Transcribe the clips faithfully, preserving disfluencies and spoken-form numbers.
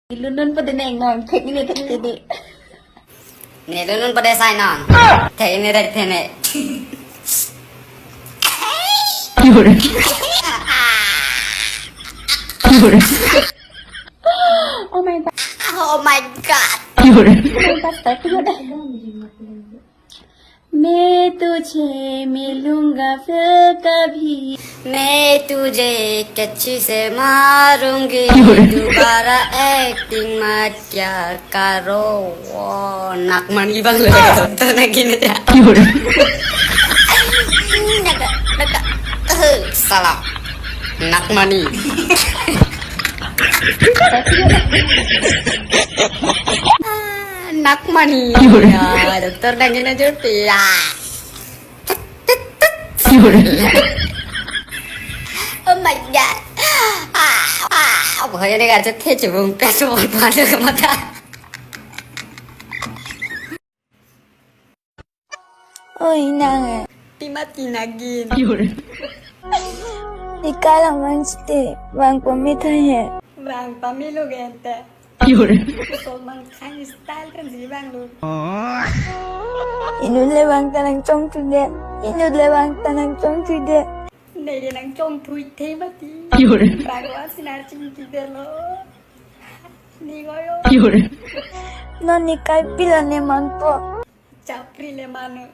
Lunun pa deneng non, thek ne thek ne. Ne lunun pa desai non. Thek ne thek ne. Oh my God. Oh my God. Oh my God, stop it. मैं तुझे मिलूंगा फिर कभी। मैं तुझे कच्ची से मारूंगी। दोबारा एक्टिंग मत क्या करो। Nakmani bang lo. Tuh na gini ya. Naka, naka. Eh, salah. Nakmani. Ah, nakmani. Ya, dokter nangin aja ya. Oh my God. Ah, ah, pokoknya ini kan cete cebung pes mau pada ke mata. Oi, nang eh. Pima tinagin. Ikalang man site, bang pamit hai. Bang pamit lo gente. Solman Khan style kan si bang lo. Inut le bang ta nangchongthude. Inut le bang ta nangchongthude. Nede nangchongthui the mati. Bang wa sinar chingki de lo. Ni goyo. Non ni kai pila ne manpo. Chapri le manu.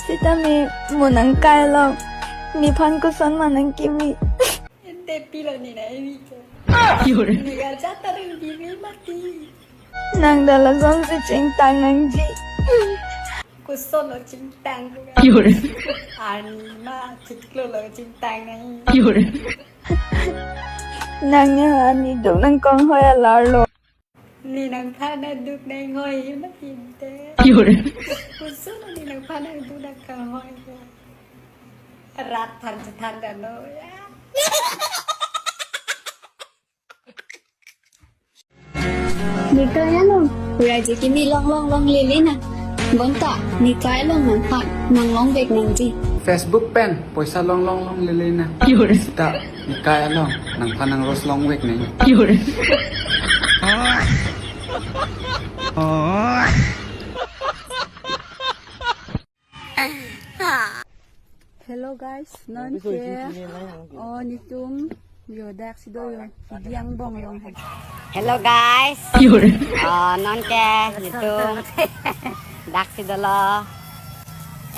Sitame mo nangkai along. Nephan koson ma nangkimi. Ente pilo ni na evi ke. Ni ga jata ring bibi mati. Nang dala son si chingtang nangji. Koson lo chingtang ko ga. Ani ma chiklo lo chingtang nai. Nang ya ani dong nangkonghoi alar lo. Ni nangphan aduk nanghoi hi ma tinte. Koson lo ni nangphan aduk nangkonghoi ya. Rat than chethan dano ya. Nikai along, raji kimi long long long lele na. Bonta, nikai along nangphan nanglongvek nangji. Facebook pen poisa long long long lele na. Sita, nikai along nangphan nang rose longvek nang. Hello guys, non ke, oh, netum yo dak si do yo, idi angbong along hai. Hello guys. Oh, non ke netum dak si dolo.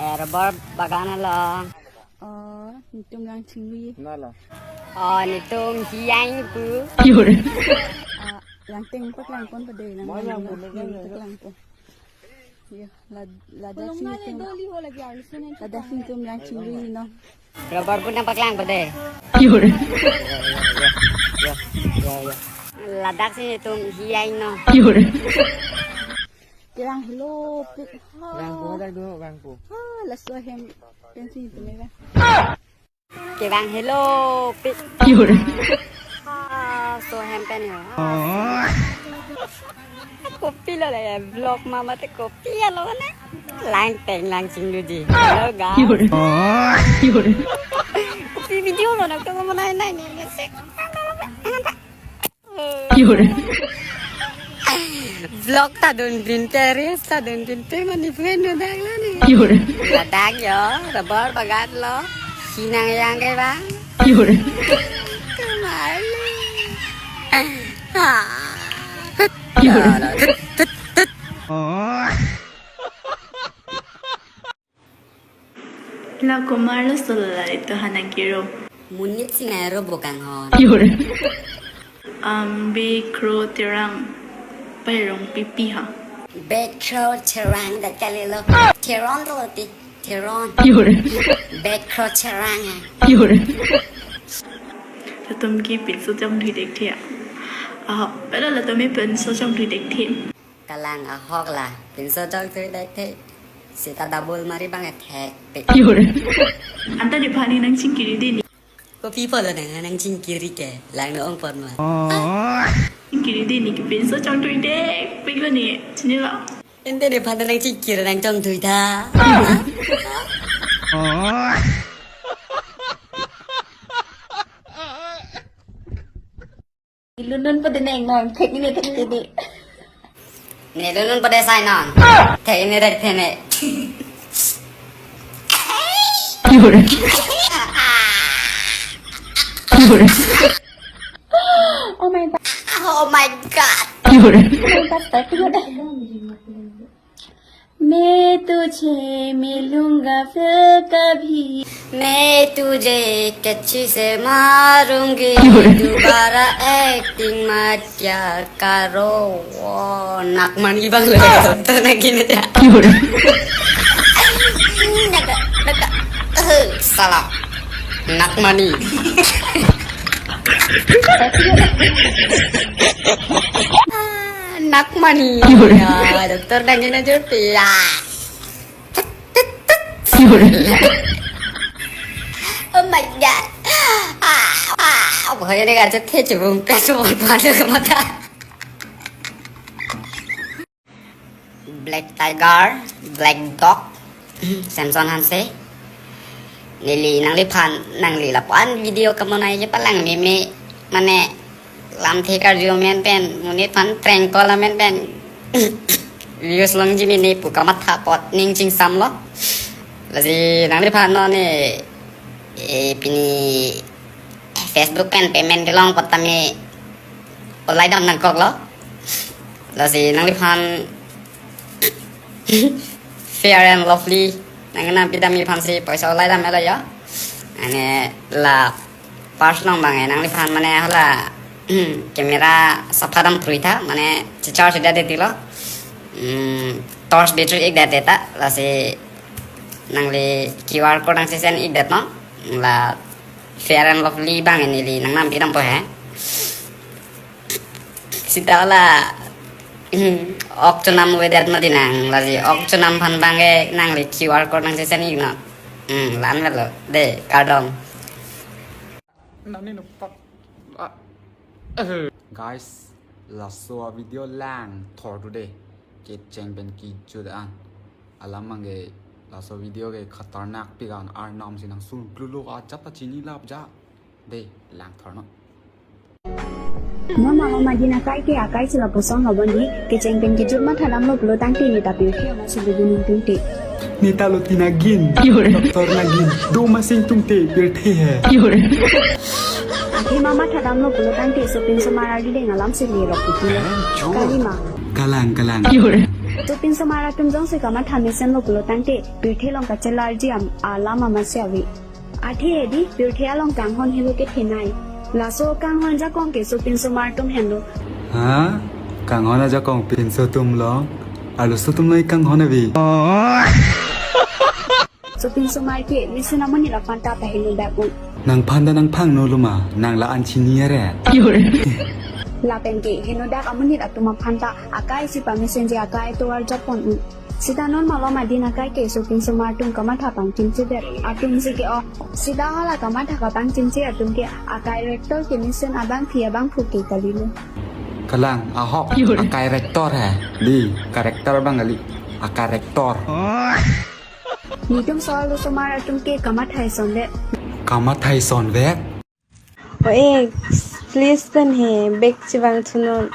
Eh, rubber bagan along. Oh, netum lang chingri. Nala. Oh, netum hiang pu. Ah, lang ting pak lang pon pade, lang lang lang, lang lang lang. Pak lang pon. Yo, la, ladak si netum. Ladak si netum lang chingri no. Rubber pun nangpaklang pade. Ladak si netum hiang no. Kevang helopik. Vangpo, dak do, vangpo. Ha, laso ahem pen si netum ya. Kevang helopik. Ah, so hem pen ho. Kopilo le vlog ma mate kopi alo na. Lang teng lang chingluji. Hello guys. Kopi video lo na ko mana nai ni ni sek. Vlog ta dun bin, terrace ta dun bin, pe mani phen do dak la ni. Ladak yo, rubber bagan lo. Sinang yang ke bang. Kemali. Ha. Tut, tut, tut. La komarlo solo la ito hanang kiro. Monit si naro bokang hon. Am be kro terang pairong pipi ha. Be kro terang dat kalilo. Teron to ti. Teron. Be kro terang ha. Latum ke pinso chongthui dek the. Ah, pala latum ke pinso chongthui dek the. Kalang ahok la, pinso chongthui dek the. Sita double mari bang ethek pe. Anta di pani nang chingkiri di ni. Kopi polo nang nang chingkiri ke, lang no ong pon ma. Chingkiri di ni ke pinso chongthui dek pe ko ni, chini lo. Ente di pani nang chingkiri nang chongthui tha. Lunun pa dineng non, thek ini thek ini. Ne lunun pa desai non. Thek ini thek ini. Oh my God. Oh my God. Oh my God, thank you. मैं तुझे मिलूंगा फिर कभी। मैं तुझे कच्ची से मारूंगी। दोबारा एक्टिंग मत क्या करो। वो nak mani bang lo. Tuh nak gini ya. Nak, nak, eh, salah. Nak mani. Ah, nak mani. Ya, dokter daging aja ya. Oh my God. Ah, ah, pokoknya ini kan cete cebung kasih buat pada kemata. Black Tiger, Black Dog, Samson Hanse. Neli nangliphan, nangli lapuan video kamonai je palang meme, mane lamthe karju amen pen, monit aphan prank call amen pen views longji mene pu kamatha apot ning chingsam lo. Lasi nangliphan non ne, eh, pini Facebook pen payment kelong apot tame olai dam nangkok lo. Lasi nangliphan Fair and Lovely nang nang pidam iphan si poisa olai dam elo ya. Ane la first long bang nangliphan mane hala camera sapha dam phrui tha mane charge da de tilo. Hmm, torch battery ek da de ta lasi nangli Q R code nang sesen ik det non la Fair and Lovely bang neli nang nang pidam po he. Sita la, hmm, ok chonam wedet mati nang, lasi ok chonam aphan bang ke nangli Q R code nang sesen ik non. Hmm, lan vet lo. De, kardom. Nani no pak. Ah. Eh. Guys, laso video langthor today. Kecheng pen kejut an. Alam bang ke laso video ke khatarnak pik an arnam si nang sun klulu ajat ta chini lap ja. De, langthor non. Non malom adin akai ke akai si lapuson lo bon di, kecheng pen kejut mathadam lo pulo tangte neta pirthe amatsi dugu ningtungte. Neta lo tinagin, doktor nagin, do masing tungte pirthe he. Athe ma mathadam lo pulo tangte sopinso mar ardi deng alam si lerok putin. Kalima. Kalang, kalang. Sopinso mar atum jongsi kamatha mesen lo pulo tangte, pirthe along kachelarji am, alam amatsi ave. Athe hedi, pirthe along kanghon helo kethenei. Laso kanghon ajakong ke sopinso mar atum henlo. Ha? Kanghon ajakong pinso atum long? Arloso atum long kanghon ave. Sopinso mar ke, mesen amonit aphan ta paheno dak un. Nangphan ta nangphang no loma, nang la-an chini are. Lapen ke, heno dak amonit atum aphan ta, akai si pamesenji akai tovar japon un. Sita non malom adin akai ke sopinso mar atum kamatha pangchimche det atum si ke o. Sita hala kamatha kapangchimche atum ke akai rector ke mesen abangphi abangphu ke kalilo. Kalang ahok akai rector he. Di character bang kali. Akai rector. Netum so arloso mar atum ke kamatha eson det. Kamatha eson det. O e, please pen he, bag chevang thunon.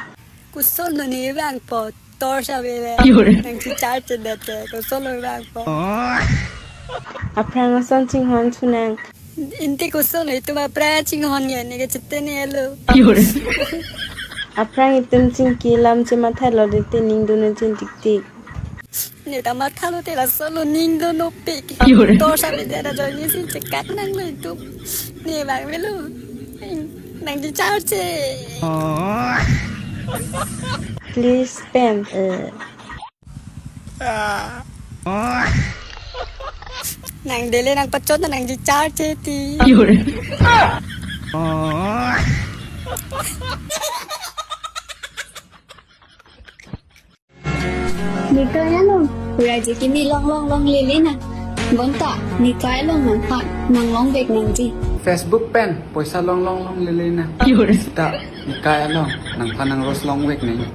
Koson lo ne vangpo, torch avele. Nang si charge det te, koson lo vangpo. Aphrang ason chinghon thunang. Inte koson lo itum aphrang chinghon ye, ne ke chete ne lo. Aphrang itum chingki lam chematha lo de te ning dun chin tik tik. Ne ta matha lo te laso lo ning do nopik. Torch ave det ajoine si chekat nang lo itum. Ne vang velo. Nang di charge. Please pen. Eh. Nang dele nang pachot nang di charge ti. Nekai along, pura je kimi long long long lele nang. Bonta, nekai along nangphan, nang long vek nangji. Facebook pen, poisa long long long lele nang. Sita, nekai along, nangphan nang ros long vek nang.